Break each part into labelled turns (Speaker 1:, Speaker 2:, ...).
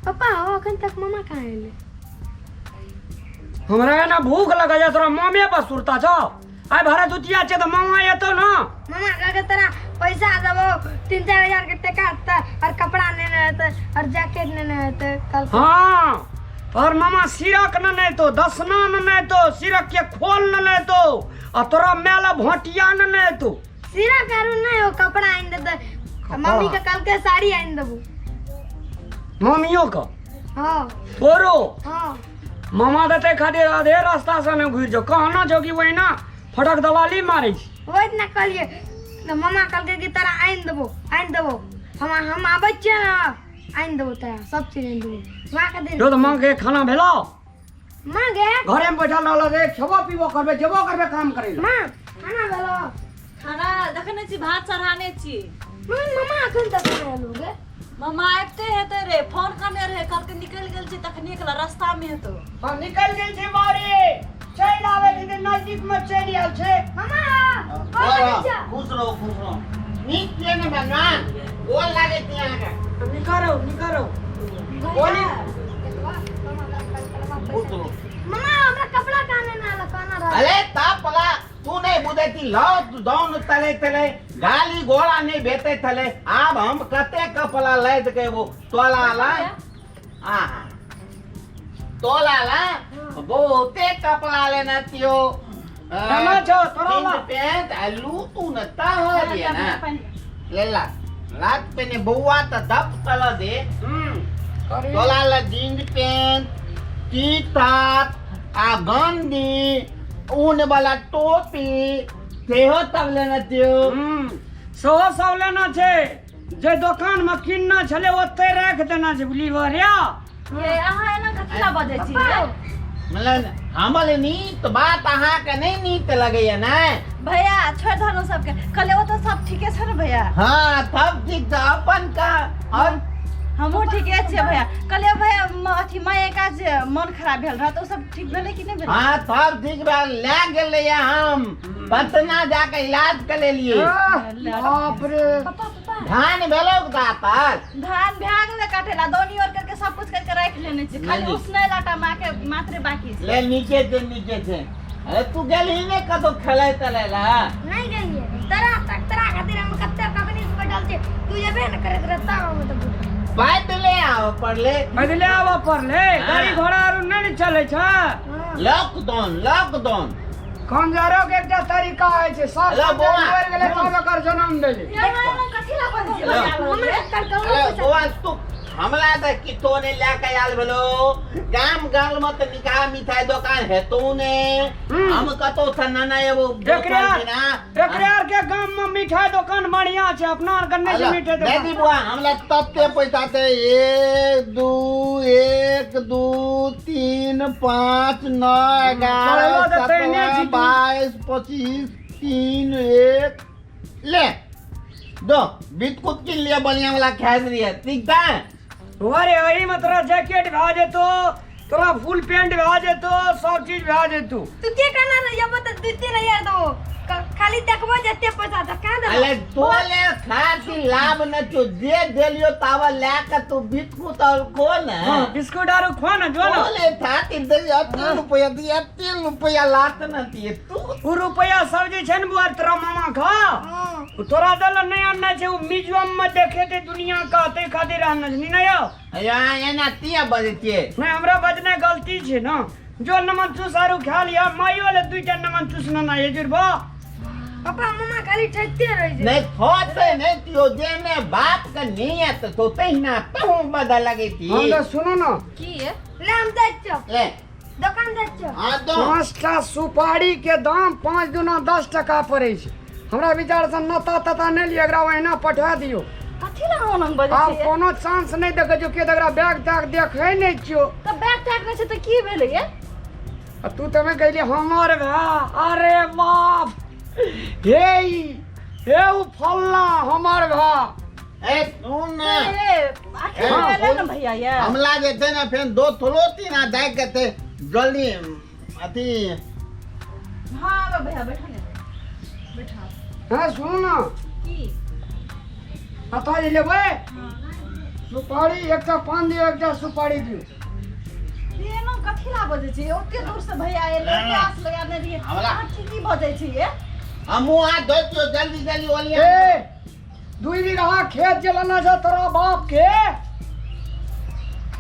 Speaker 1: पप्पा हो अखन तक मामा कहाँ एलै?
Speaker 2: हमरा एना भूख लगल छै, तोरा मामे पर सुरता छौ। आइ भरदुतिया छै तऽ मामा एतौ न।
Speaker 1: मामा कहलकै तोरा पैसा देबो, 3-4 हजार के टका देतै और कपड़ा नेने हेतै और जैकेट नेने हेतै कहलकै।
Speaker 2: हाँ, तोहर मामा सिरक नेने एतौ, दसना नेने एतौ, सिरक के खोल नेने एतौ आ तोरा माय लए भोटिया नेने एतौ।
Speaker 1: सिरक आरू नहि हो, कपड़ा आनि देतै। मम्मी के कहलकै साड़ी आनि देबो।
Speaker 2: मम्मियो के?
Speaker 1: हाँ।
Speaker 2: तोरो?
Speaker 1: हाँ।
Speaker 2: मामा देतै खातिर आधे रास्ता से नहि घुरि जाओ। कहना छौ कि ओहिना फटक दलाली मारै छी।
Speaker 1: ओहि दिना कहलियै तऽ मामा कहलकै कि तोरा आनि देबो, आनि देबो। हम आबै छियै ने, आनि देबो तोरा, सब चीज आनि देबो। माँ के दिन
Speaker 2: जो तऽ माँ के खाना भेलौ?
Speaker 1: माँ गे
Speaker 2: घरे में बैठल रहल रे, खेबो पीबो करबे, जेबो करबे काम करे ला।
Speaker 1: माँ खाना भेलो?
Speaker 3: खाना देखने छी, भात चढ़ाने छी।
Speaker 1: मम्मी, मामा अखन तक नहि एलौ गे।
Speaker 3: मामा आबिते हेतै रे, फोन करने रहे, कहलकै निकलि गेल छी तखनी एकला रास्ता में हेतौ।
Speaker 2: हाँ, निकलि गेल छै बारे, चलि आबै छै, नजदीक में चलि आयल छै।
Speaker 1: मामा, गोर लगै छियौ।
Speaker 4: खुश रहो, खुश रहो। नीक छियै ने भगवान? गोर लागै छी अहाँके।
Speaker 2: निकरो, निकरो। बोली।
Speaker 4: खुश रहो।
Speaker 1: मामा, हमरा कपड़ा कहाँ लेना आला, कहना रहा।
Speaker 4: अरे तापला तू नहीं बुझै छी, लॉकडाउन तले तले गाली घोड़ा नहीं भेटै छलै। आब हम कते कपड़ा लादि के एबो तोला ला। आ तोला ला बहुते कपड़ा लेना थियो।
Speaker 2: केना छौ तोरा ला?
Speaker 4: पेंट आ लू तू न ताह दिए ना ले ला लात पेने बौआ त दप तल दे। तोला ला जींस पेंट टी शर्ट आ गंदी ऊन वाला टोपी सेहो सब लेना थियो।
Speaker 2: सेहो सब लेना छै। जे दोकान में किनना छलै ओतै राखि देना छै, बुझली बरिया?
Speaker 3: ये अहाँ एना कथी ला बजै छी रे?
Speaker 4: मतलब हमर नीत बात अहाँके नहि नीक लगैया ने?
Speaker 3: भैया छोड़ि दहनु सबके, कहले ओ तऽ सब ठीके छै ने भैया?
Speaker 4: हाँ सब ठीक छै, अपन का और
Speaker 3: हमहूँ ठीके छियै भैया। कहलियै भैया, अथी माय एका जे मन खराब भेल रहत, ओ सब ठीक भेलै कि नहि भेलै?
Speaker 4: हाँ सब ठीक भेल, लए गेल रहियै हम पटना जाके इलाज के लेलियै।
Speaker 2: बाप रे।
Speaker 3: पापा, पापा।
Speaker 4: धान भेलौ दातल?
Speaker 3: धान भए गेलै काटेला, दौनी और करके सब कुछ करके राखि लेने छी, खाली
Speaker 4: नहीं।
Speaker 3: उसनै लाटा माँ के मात्रे बाकी छै।
Speaker 4: ले नीचे छै, नीचे छै। अरे तू गेलही ने कतौ खेलै तलै ला?
Speaker 1: नहि गेलियै। तोरा तक तोरा खातिर हम कते कखनी से बैठल छियै, तू जेबे ने करैत रहता हम तऽ बुझल।
Speaker 4: पैदले आबऽ पड़लै।
Speaker 2: पैदले आबऽ पड़लै?
Speaker 4: हाँ।
Speaker 2: गाड़ी घोड़ा आर नहि ने चलै छै।
Speaker 1: हाँ।
Speaker 4: Lockdown, lockdown.
Speaker 2: खंजरो के एकटा तरीका होइ छै, सब
Speaker 4: हेलो,
Speaker 2: खंजर
Speaker 4: बौआ।
Speaker 2: मरि गेलै तब एकर जनम देलै।
Speaker 3: ये अहाँ एना कथी ला बजै छियै
Speaker 4: हेलो।
Speaker 3: भैया?
Speaker 1: हमरा कल कल
Speaker 4: अरे बौआ तू हमला तऽ किछो नहि लए के आयल भेलो। गाम गाम में तऽ निकाह मिठाई दोकान हेतौ ने। हम कतौ से नेने एबो
Speaker 2: एकरे
Speaker 4: बोतल बिना।
Speaker 2: एकरे आर के गाम में मिठाई दोकान बढ़िया छै, अपना आर के नहि छै मिठाई
Speaker 4: दादी
Speaker 2: दोकान।
Speaker 4: बुआ हमला तते पैसा दे, 1 2 1 2 3 5 9 11
Speaker 2: चलो तऽ तेहने
Speaker 4: 17
Speaker 2: छी तू।
Speaker 4: 22 25 3 1 ले दो बिस्कुट किन लिया, बढ़िया वाला खाए रही ठीक था।
Speaker 2: अरे एही में तोरा जैकेट भए जेतो, तोरा फुल पेंट भए जेतो, सब चीज भए जेतो।
Speaker 1: तू के कहना रही अब तो 2-3 हजार दो, खाली देखबो जते पैसा त कहां देबो?
Speaker 4: अरे तोले खाती लाभ न छो, जे देलियो तावा ले के तू बिस्कुट और खो न।
Speaker 2: हां बिस्कुट आरो खो न, जो न।
Speaker 4: तोले खाती देलियो 3 रुपया दिया, 3 रुपया लात न दिए तू।
Speaker 2: उ रुपया सब जे छै न बुआ तोरा मामा खा।
Speaker 1: हां।
Speaker 2: उ तोरा दल नहीं आनना छै, उ म्यूजियम में देखे थे दुनिया का, ते खातिर आनना छै। नहीं यो।
Speaker 4: या एना तिया बजै छियै?
Speaker 2: नहीं हमरा बजने गलती छै न। जो नमन चूस आरू खा लिया, माइयो ले दुईटा नमन चूस न ना ये जुड़बो।
Speaker 1: पापा मामा खाली ठकते रह छै।
Speaker 4: नहीं थोते नहीं तियो, जे ने बाप के नियत तो तहिना तहु बदल लगे थी।
Speaker 2: हम तो सुनो न।
Speaker 3: की ये?
Speaker 1: ले हम जाइ छियौ।
Speaker 4: ले।
Speaker 1: दोकान जाइ छियौ।
Speaker 4: हाँ दो।
Speaker 2: 5टा सुपारी के दाम 5 दूना 10 टका पड़ै छै। हमरा विचार से नता तता नहीं लिअ, एकरा ओहिना पठा दियौ।
Speaker 3: कथी ला ओना बजै
Speaker 2: आब
Speaker 3: छियै?
Speaker 2: कोनो चांस नहीं देखै छियौ, के एकरा बैग तैग देखै नहीं छियौ।
Speaker 3: तऽ बैग तैग नहि छै तऽ की भेलै ये?
Speaker 2: आ तू तऽ हमे कहली हमर भाय, अरे बाप हे ई, हे उ फल्ला हमर भाय।
Speaker 4: ए सुन न।
Speaker 3: ए, आखिर
Speaker 4: ए,
Speaker 3: एलै ने भैया ये?
Speaker 4: हमला जे छै ने फेर दो थोड़ो तीन आ जाय के छै जल्दी अथी।
Speaker 3: हाँ आबो भैया, बैठो ने, बैठो।
Speaker 2: हाँ सुन न।
Speaker 3: की?
Speaker 2: कतऽ जे लेबै?
Speaker 3: हाँ।
Speaker 2: सुपारी एकटा पान दियौ, एकटा सुपारी दियौ।
Speaker 3: एना कथी ला बजै छी? ओते दूर से भैया एलै,
Speaker 4: ना, ना।
Speaker 3: आस लगाने रहियै।
Speaker 4: हमरा-
Speaker 3: अहाँ की की बजै छी ये?
Speaker 4: हमहूँ हाथ धोइ छियौ, जल्दी जल्दी ओलिया।
Speaker 2: ए, 2 बीघा खेत जे लेना छ तोरा बाप के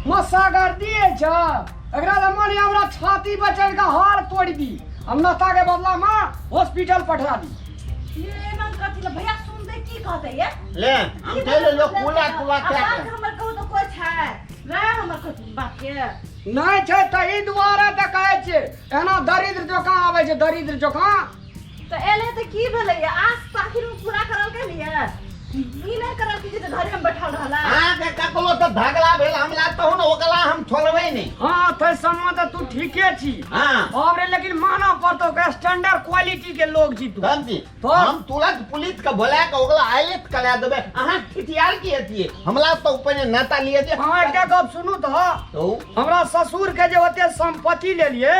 Speaker 2: मसागर दिए छ, एकरा लए मानि हमरा छाती पर चढ़ि कऽ हार तोड़ि दी, हम नाश्ता के बदला में हॉस्पिटल पठा दी।
Speaker 3: ये एना कथी ला भैया सुनते की कहते ये?
Speaker 4: ले हम चलि लो कुला कुला
Speaker 3: आ
Speaker 4: खा
Speaker 3: बाप
Speaker 4: के।
Speaker 3: हमर कहू तऽ कोइ छै रह हमर कहू बाप के।
Speaker 2: नहि छै, तही दुआरे तऽ कहै छियै, एना दरिद्र जकाँ आबै छै, दरिद्र जकाँ।
Speaker 3: तऽ एलै तऽ की भेलै? आस तऽ आखिर में पूरा करल के लिए ई नहि करल कि जे घरे में बैठल रहला।
Speaker 4: अहाँके ककरो तऽ झगड़ा भेल हमरा तहन ओकरा हम छोड़बै नहि।
Speaker 2: हँ, तै सबमे तऽ तू ठीके छी। बाप रे, लेकिन मानऽ पड़तौ, स्टैंडर्ड क्वालिटी के लोग छी तू।
Speaker 4: समझी?
Speaker 2: तो?
Speaker 4: हम तुरंत पुलिस के बोला के ओकरा आइलेट करा देबै। अहाँ ठिठियार की अथिए हमरा तऽ पहिने नाता लिए जे।
Speaker 2: अहाँ एकटा गप सुनू तऽ।
Speaker 4: कहू।
Speaker 2: हमरा ससुर के जे ओते संपत्ति लेलिए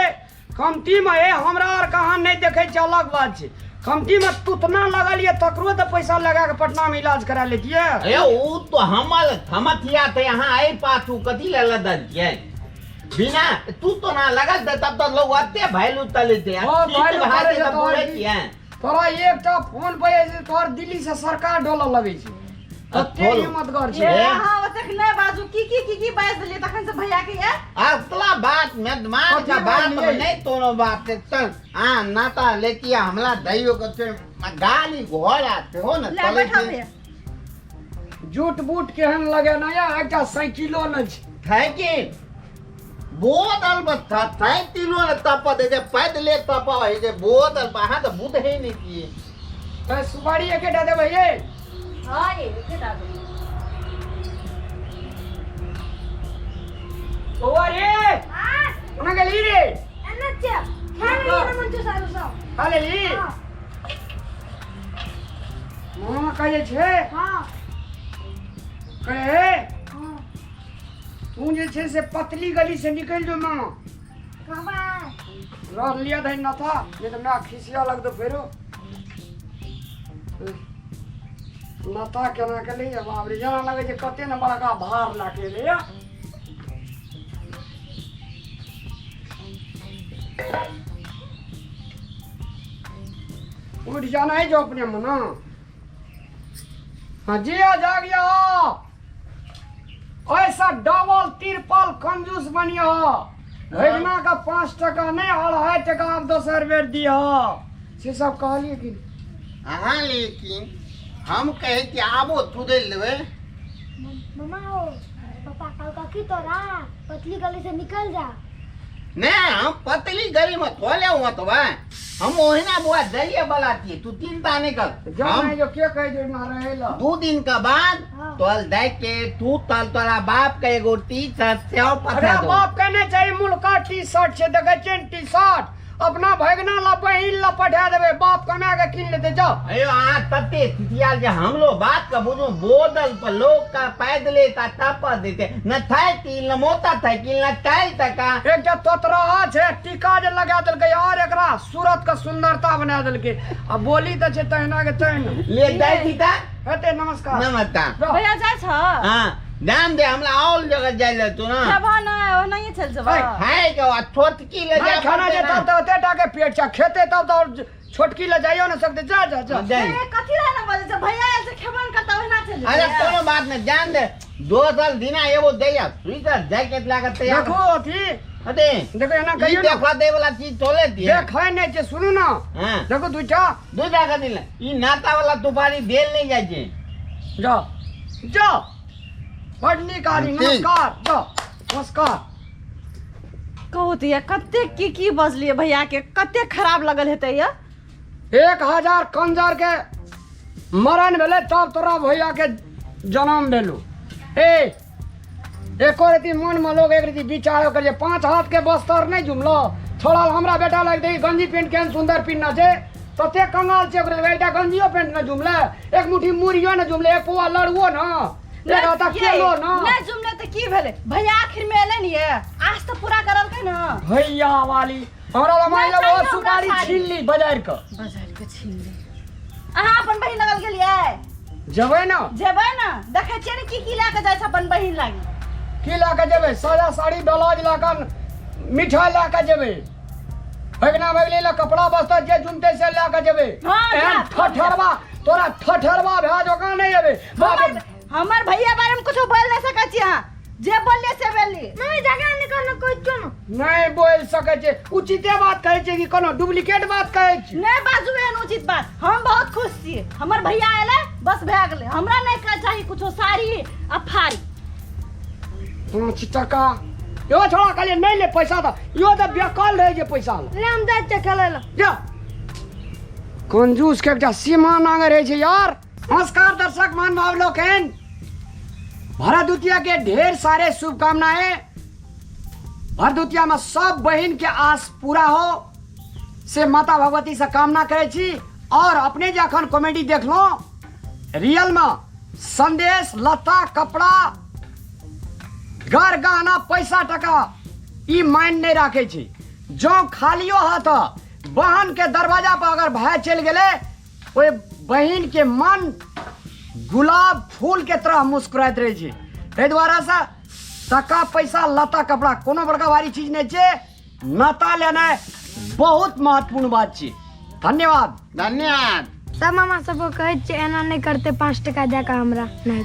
Speaker 2: कमती में, ए हमरा आर कहाँ नहीं देखे छै, अलग बात छै। कमती में तुतना लगलिए, तकरो तऽ पैसा लगा के पटना में इलाज करा लेतिए।
Speaker 4: अरे ओ तो हमर थमथिया थे, अहाँ एहि पाछू कथी ले लदल छियै? बिना तू तो ना लगल दे तब तो लोग अते वैल्यू तले थे।
Speaker 2: हाँ, value
Speaker 4: भाई
Speaker 2: करै छै
Speaker 4: तऽ
Speaker 2: तोहर
Speaker 4: बोलै
Speaker 2: की?
Speaker 4: छियै।
Speaker 2: तोरा एकटा फोन पे जे तोहर दिल्ली से सरकार डॉलर लगै छै, तते
Speaker 4: बोलो।
Speaker 2: हिम्मतगर छै।
Speaker 3: ये अहाँ ओतेक नहि बाजू। की की की की बाजि देलियै तखन से भैया के ये?
Speaker 4: अगला बात में मान
Speaker 2: कथी
Speaker 4: का बात में
Speaker 2: बाजलियै?
Speaker 4: नहीं तोनो बात से चल आ नाता लेके हमला दैयो के छै, गाली घोड़ा से हो न
Speaker 3: ले
Speaker 4: चलै
Speaker 3: बैठा
Speaker 4: छै।
Speaker 3: भैया।
Speaker 2: जूट बूट केहन लगेना या एकटा साइकिलो नहि छै।
Speaker 4: साइकिल बोतल में साइकिलो ने तप दे छै, पैदले तप होइ छै बोतल पर। अहाँ तऽ बुझै नहि छियै।
Speaker 2: तऽ सुपारी एकेटा देबै ये?
Speaker 3: हँ, ये एकेटा देबै।
Speaker 2: बौआ रे, कोना गेली रे?
Speaker 1: एना छै खा लेलियै ने मंचू सारू सब।
Speaker 2: खा लेली?
Speaker 1: हाँ।
Speaker 2: मामा कहै छै।
Speaker 1: हाँ।
Speaker 2: कहे।
Speaker 1: हाँ।
Speaker 2: तू जे छै से पतली गली से निकलि जो मामा।
Speaker 1: कहबै।
Speaker 2: रह लिया दही नथा, नहीं तऽ माय खिसिया लगतौ फेरो। नथा केना के लैया, बाप रे, जेना लगै छै कते ने बड़का भार लए के एलैया। उठ जाना है जो अपने मना। हाँ जी, आ जा गया। ऐसा डबल तिरपल कंजूस बनिया, भगना का 5 टका नहीं, 2.5 टका आप दोसर बेर दिया, से सब कहलिए कि
Speaker 4: अहाँ लेकिन हम कहै कि आबो सुधरि लेबै।
Speaker 1: मामा हो, पापा कहलका कि तोरा पतली गली से निकल जा।
Speaker 4: नहीं, हम पतली गली में थोड़े हुआ तो भाई हम ओहिना बुआ जाइए वाला छियै, तू चिंता नहीं कर।
Speaker 2: जो
Speaker 4: हम
Speaker 2: नहीं जो के कह जो ना रहेला।
Speaker 4: 2 दिन का बाद तोल दे के तू तल तोरा बाप के एगो टी शर्ट सेहो
Speaker 2: अरे
Speaker 4: पठा दो।
Speaker 2: बाप कहने चाहिए मुल्का टी शर्ट छै, देखै छियै टी शर्ट अपना भगना ला बहिन ला पठा देबै, बाप कमा के कीन लेतै, जाओ।
Speaker 4: अयो अहाँ तते थितियाल जे हमरो बात के बुझू, बोतल पर लोग का पैदले ता टप देते न थाई न मोता साइकिल न टाइल तका।
Speaker 2: एकटा तोतराहा छै, टीका जे लगा देलकै और एकरा सूरत के सुंदरता बना देलकै, आ बोली तऽ छै तहिना के तहिना।
Speaker 4: ले जाइ छी ता।
Speaker 2: हेतै, नमस्कार।
Speaker 4: नमस्कार।
Speaker 2: जाओ।
Speaker 3: भैया जाइ छ?
Speaker 4: हाँ, ध्यान दे, हमरा और जगह जाइ ले तू ना।
Speaker 3: खेबह नहि, ओनाहिए चलि जेबह?
Speaker 4: खाए के बाद छोटकी ले
Speaker 2: नहीं
Speaker 4: जा।
Speaker 2: खाना जे तब तऽ ओते टा के पेट छै, खेते तब तऽ और छोटकी ले जाइयो ना सकते। जा जा जा।
Speaker 4: जाइ।
Speaker 3: ए, कथी लए ने बजै छै? भैया आयल छै, खेबो नहि करतै, ओहिना चलि
Speaker 4: अरे
Speaker 3: जेबै।
Speaker 4: कोनो बात नहीं, जान दे, 2 साल दिना एगो दैया स्वेटर जैकेट लाके तैयार।
Speaker 2: देखो अथी।
Speaker 4: अरे
Speaker 2: देखो, एना
Speaker 4: ई
Speaker 2: कहियो ना।
Speaker 4: देखा दे वाला चीज तोले दिए।
Speaker 2: देखै नहि छै, सुनू ना। देखो दूटा।
Speaker 4: दूटा का दिल ई नाता वाला तुपारी देल नहीं जाइ छै।
Speaker 2: जा जा, बड नीक आदमी।
Speaker 4: ठीक।
Speaker 2: नमस्कार, जा, नमस्कार।
Speaker 3: कहू तऽ ये कते की की बजलियै भैया के, कते खराब लगल हेतै ये?
Speaker 2: 1000 कंजर के मरण भेलै तब तोरा भैया के जन्म भेलू। ए एको रति मन में लोग एक रति विचार कर जे 5 हाथ के बस्तर नहीं जुमलो छोड़ा। हमरा बेटा लग देखी गंजी पेंट केहन सुंदर पिन्हना छै, तते कंगाल छै ओकरे एकटा गंजियो पेंट न जुमले, एक मुट्ठी मुड़ियो न जुमले, एक पौआ लड़ुओ न, एक हाथा केलो न।
Speaker 3: नहि जुमले तऽ की भेलै? भैया आखिर में एलै ने ये, आस तऽ पूरा करलकै ने।
Speaker 2: भैया वाली हमरा लग मान
Speaker 3: नहि
Speaker 2: लो
Speaker 3: चाहिए हमरा
Speaker 2: सुपारी
Speaker 3: साड़ी।
Speaker 2: छीन ली बाजार के।
Speaker 3: बाजार के छीन ली। अहाँ अपन बहिन लगल गेलियै?
Speaker 2: जेबै ने।
Speaker 3: जेबै ने, देखै छियै ने की की लए कऽ जाइ छै अपन बहिन लागी।
Speaker 2: की लए कऽ जेबै? साया साड़ी ब्लाउज लए कऽ, मिठाई लए कऽ जेबै। भगना भगली लए कपड़ा बस्ता जे जुमतै से लए कऽ जेबै।
Speaker 3: हाँ,
Speaker 2: एहन
Speaker 3: जा।
Speaker 2: ठठरबा तोरा ठठरबा भए जोका नहि एबै बाप रे।
Speaker 3: हमर हमर भैया बारे में कुछो बोल नहीं सकै छी अहाँ, जे बोललिए से बोललिए।
Speaker 1: मम्मी झगड़ा नहीं करना कोई चो ना।
Speaker 2: नहि बोलि सकै छै। उचिते बात कहै छै कि कोनो डुप्लीकेट बात कहै छी?
Speaker 3: नहीं बाजू एहन उचित बात। हम बहुत खुश छियै, हमर भैया एलै बस भए गेलै। हमरा नहीं का चाही कुछो, साड़ी आ फाड़ी।
Speaker 2: 5 टका यो छोड़ा कहलियै नहि ले पैसा तऽ यो तऽ बेकल रहै छै पैसा लए।
Speaker 1: ले हम जाइ छियै खेलै लए।
Speaker 2: जा। कंजूस के एकटा सीमा नांगे रहै छै यार। नमस्कार दर्शक मान भाव लोकनि, भरदुतिया के ढेर सारे शुभकामनाएं। भरदुतिया में सब बहिन के आस पूरा हो से माता भगवती से कामना करै छी। और अपने जे अखन कॉमेडी देखलहुँ, रियल में संदेश लत्ता कपड़ा घर गहना पैसा टका ई माइन नहीं राखे छी। जँ खालियो हाथ बहन के दरवाजा पर अगर भाई चलि गेलै, ओहि बहिन के मन गुलाब फूल के तरह मुस्कुराइत रहै छै। ताहि दुआरे से टका पैसा लत्ता कपड़ा कोनो बड़का भारी चीज नहीं छै, नाता लेनाइ बहुत महत्वपूर्ण बात छै। धन्यवाद।
Speaker 4: धन्यवाद।
Speaker 1: सब मामा सबके कहै छियै एना नहि करतै, 5 टका दए कऽ हमरा नहि।